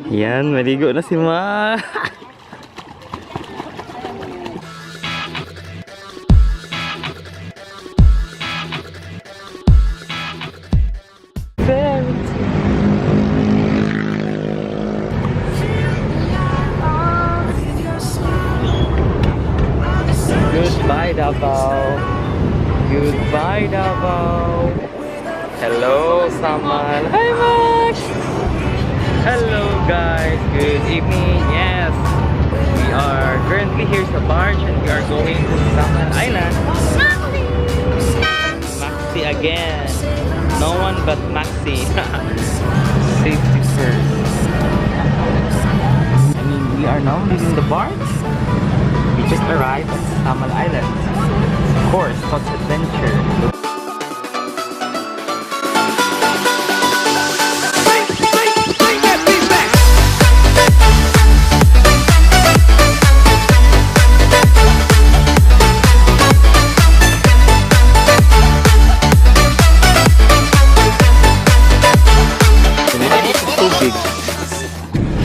Yan, maligo na si Ma. Goodbye, Davao. Goodbye, Davao. Hello, Samal. Hi, Max. Hello, guys. Good evening. Yes, we are currently here sa barge and we are going to Samal Island. Maxi again. No one but Maxi. Safety first. I mean, we are now leaving the barge. We just arrived at Samal Island. Of course, Tots Adventure. Tubig.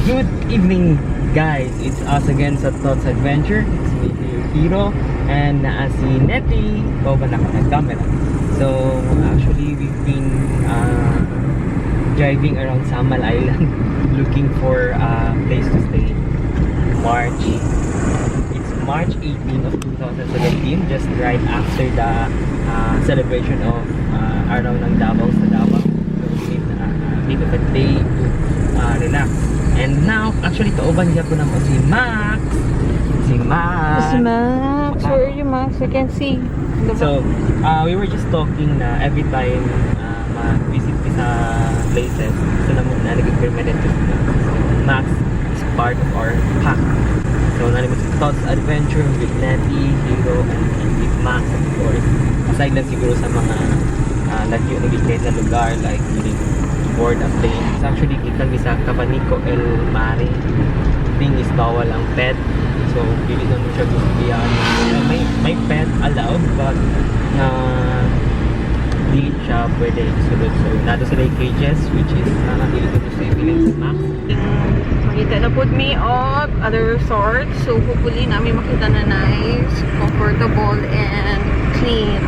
Good evening, guys. It's us again sa Tots Adventure. It's me here, Hero, and naa si Nettie. Ikaw ba na camera? So, actually, we've been driving around Samal Island looking for a place to stay. March. It's March 18 of 2017, just right after the celebration of Araw ng Davao sa Davao. So, we need a bit of a day to relax. And now, actually, kauban gyapon namo si Max. Si Max. Si Max, where are you, Max? I can't see. Diba? So, we were just talking na every time mag-visit mi sa places, gusto namo na naging permanent si Max. So, Max is part of our pack. So, naa mi sa Tots Adventure with Nettie, Hero, and with Max, of course. Aside lang siguro sa mga lagyo na gid na lugar, like you need to board a plane. It's actually gikan mi sa Cabanico El Mare. Thing is, bawal ang pet. So, dili na mo siya gusto. May pet allowed, but na dili siya pwede isulod. So, naa to sila yung cages, which is dili ko gusto ibilin sa Max. Makita na pud mi og other resorts. So, hopefully, namin makita na nice, comfortable, and clean.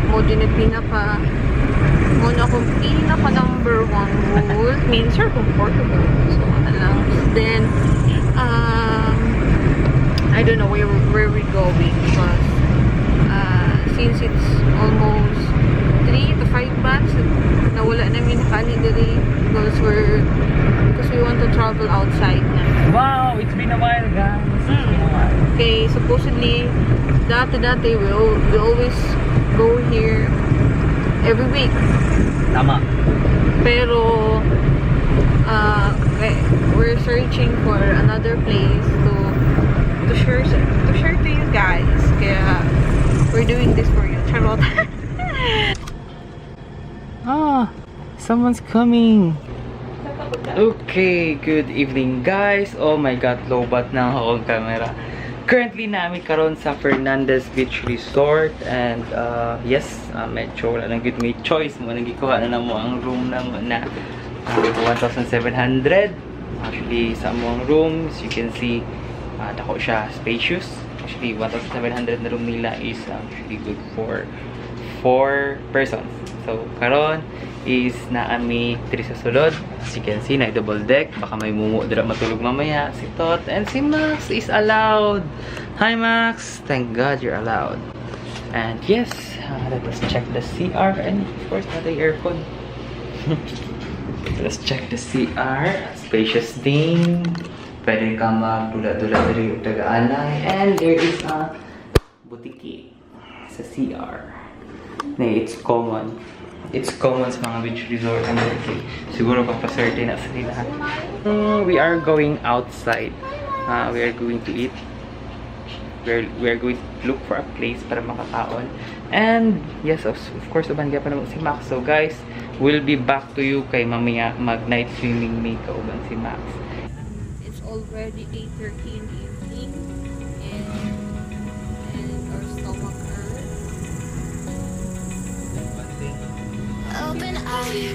Mao jud ni pinaka mao na akong pinaka number one rule means you're comfortable. So, ano lang. Then, I don't know where we going because since it's almost 3 to 5 months na wala namin nakaani diri because we want to travel outside na. Wow! It's been a while, guys. It's been a while. Okay, supposedly dati-dati we always go here every week. Tama. Pero we're searching for another place to share to you guys. Kaya we're doing this for you. Charot. Ah, someone's coming. Okay, good evening, guys. Oh my God, lowbat na ang akong camera. Currently naa mi karon sa Fernandez Beach Resort and yes, medyo wala nang good may choice mao nang gikuha na namo ang room namo na 1,700. Actually, sa among room, as you can see, dako siya, spacious. Actually, 1,700 na room nila is actually good for 4 persons. So, karon is naa mi diri sa sulod. As you can see, na double deck. Baka may mumu dira matulog mamaya. Si Tot and si Max is allowed. Hi, Max! Thank God you're allowed. And yes, let us check the CR and of course, not the aircon. Let's check the CR. Spacious din. Pwede ka magdula-dula diri og taga-anay. And there is a butiki sa CR. Na it's common. It's common sa mga beach resort and everything. Siguro papaserte na sa nila. We are going outside. We are going to eat. We are going to look for a place para makakaon. And yes, of course, uban gyapon namo si Max. So guys, we'll be back to you kay mamaya mag night swimming mi kauban si Max. It's already 8:30 in the evening and our stomach hurt. Open eye,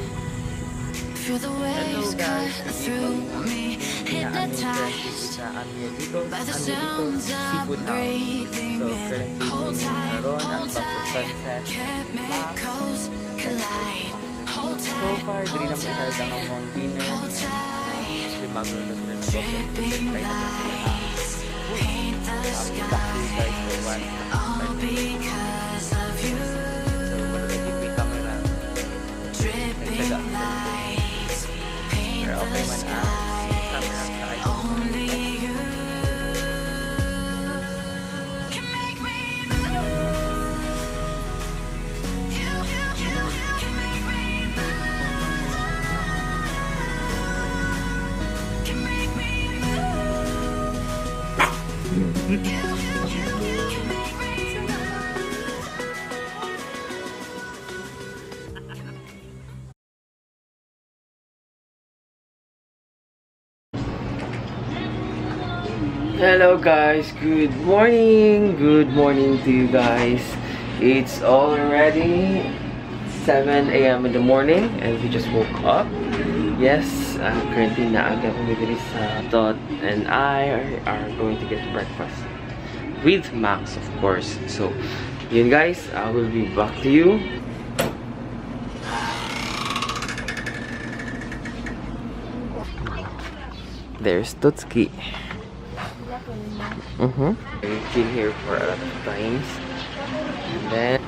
feel the waves Hello, guys. Cut through me. Naa mi currently sa Hypnotized Angelito, by the Angelito sounds I'm Seafood House. breathing So in. currently Hold mi tight, karon ang hold pag tight. sunset. Chemicals collide. Hold So tight, far, diri hold na mi tight, ang among dinner. hold tight. Actually, bago na sila nag-open. Dripping Try na sila. lights paint the I'll be back to you guys for skies. one. All because of you. So, wala kay may camera. Dripping Nagtaga. lights paint Pero the okay man ang camera skies. sa iPhone. Only you can make me move. You can make me move. Can make me move. You can make me move. Hello guys, good morning. Good morning to you guys. It's already 7 a.m. in the morning and we just woke up. Yes, currently naaga kami diri sa Dot and I are going to get breakfast with Max, of course. So, yun guys, I will be back to you. There's Totski. We've been here for a lot of times. And then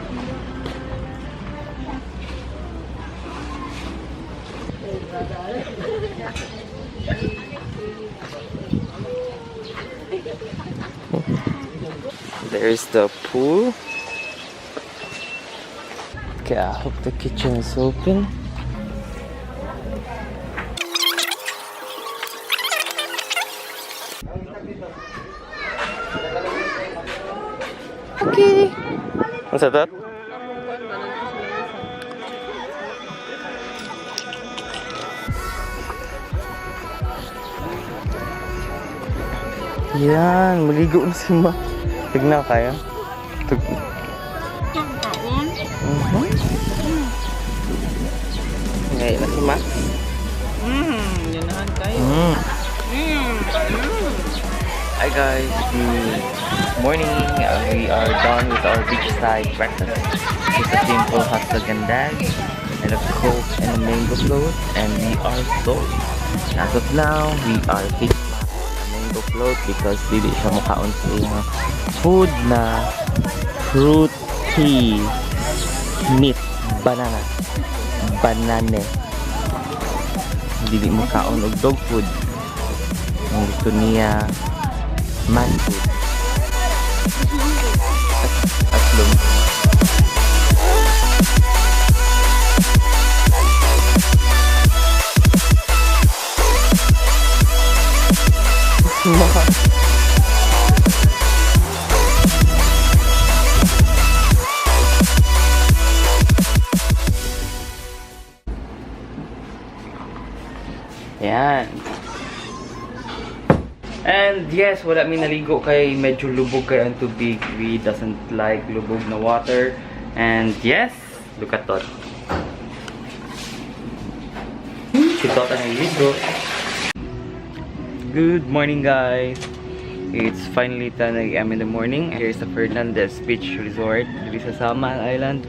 there's the pool. Okay, I hope the kitchen is open. Okay. What's that? Yan, maligo na si Ma. Tignan kayo. Tug. Kaon? Ngayon na si Max. Ganahan kayo. Hi guys, good morning. We are done with our beachside breakfast. Just a simple hot dog and egg, and a Coke and a mango float, and we are sold. As of now, we are feeding a mango float because dili siya mukaon sa iyang food na fruity meat banana banane. Dili mukaon og dog food. Ang gusto niya man food. Atlong. Yan. And yes, wala mi naligo kay medyo lubog kay ang tubig. We doesn't like lubog na water. And yes, look at Tot. Si Tot ang naligo. Good morning, guys. It's finally 10 a.m. in the morning. Here's the Fernandez Beach Resort diri sa Samal Island.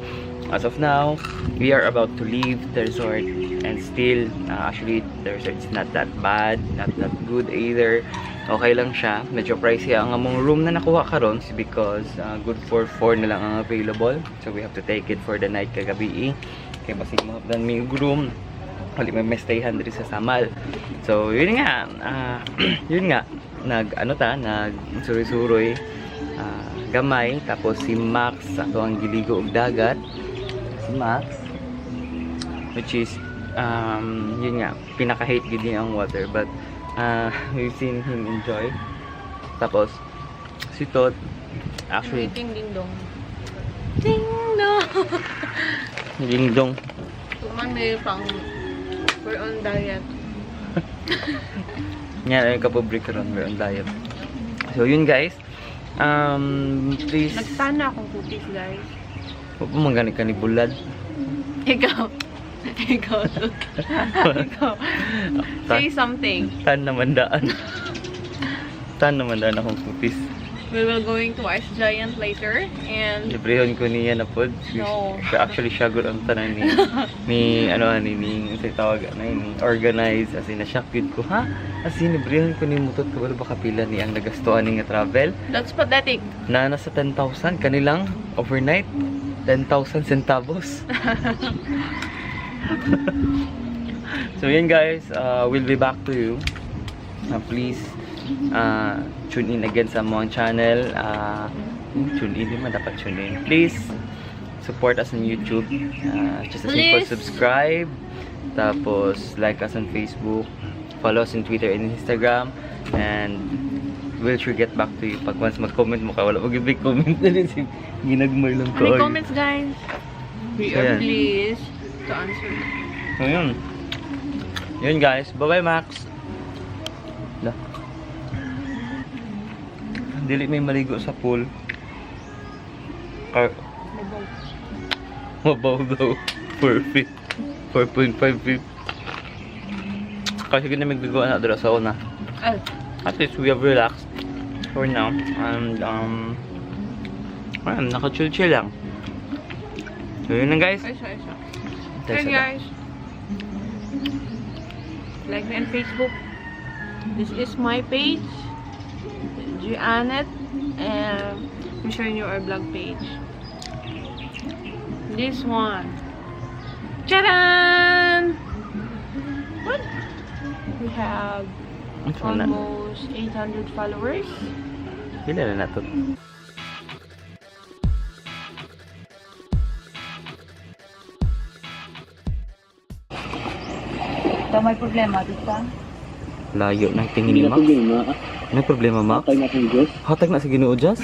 As of now, we are about to leave the resort and still, actually, the resort is not that bad, not that good either. Okay lang siya. Medyo pricey ang among room na nakuha karon because good for 4 na lang ang available. So we have to take it for the night kagabi. Eh. Kaya basig mahapdan mi og room. Wali may stayhan diri sa Samal. So, yun nga, yun nga, nag ano ta, nag suroy-suroy gamay, tapos si Max ato ang giligo og dagat. Si Max, which is yun nga, pinaka-hate gid niya ang water, but we've seen him enjoy. Tapos si Tot actually Ding ding dong. Ding dong. ding dong. Tuman may pang we're on diet. Nga ay kapobre karon, we're on diet. So yun guys. Please Nagtana akong cookies, guys. Huwag mo man gani ka ni bulad. Ikaw. Ikaw, ikaw. Say something. Tan naman daan. Tan naman daan akong kutis. We will going to Ice Giant later and Librehon ko niya na pod. No. Siya, actually, siya gud ang tanan ni ni ano ani ni unsay tawag ano ni organize, as in na-shock gyud ko, ha, as in librehon ko ni mutot ko wala ba kapila ni ang nagastuan ni nga travel that's pathetic. Na nasa 10,000 kanilang overnight, 10,000 centavos. So yun guys, we'll be back to you. Please tune in again sa among channel. Tune in, di man dapat tune in. Please support us on YouTube. Just a simple Please. Subscribe. Tapos like us on Facebook. Follow us on Twitter and Instagram. And we'll sure get back to you pag once mag-comment mo ka. Wala pag big comment na din si ginagmay lang ko. Any comments, guys? We So, are yan. pleased to answer. So, yun. Yun guys. Bye-bye, Max. La. Dili may maligo sa pool. Kar mabaw daw. 4 feet. 4.5 feet. Kasi gina magbigo na dira sa una. Ay, At least we have relaxed for now. And, ayun, naka-chill-chill lang. So, yun lang guys. ay, sorry, sorry. Tayo Hey sa- guys. Like me on Facebook. This is my page, Gianet, and I'm showing you our blog page. This one. Charan! What? We have Ano na? almost 800 followers. Pila na na to? Ito may problema, di ba? Layo ng tingin ni Max. Ano problema, Max? Hatag na sa Diyos. Hatag na sa Ginoo Diyos?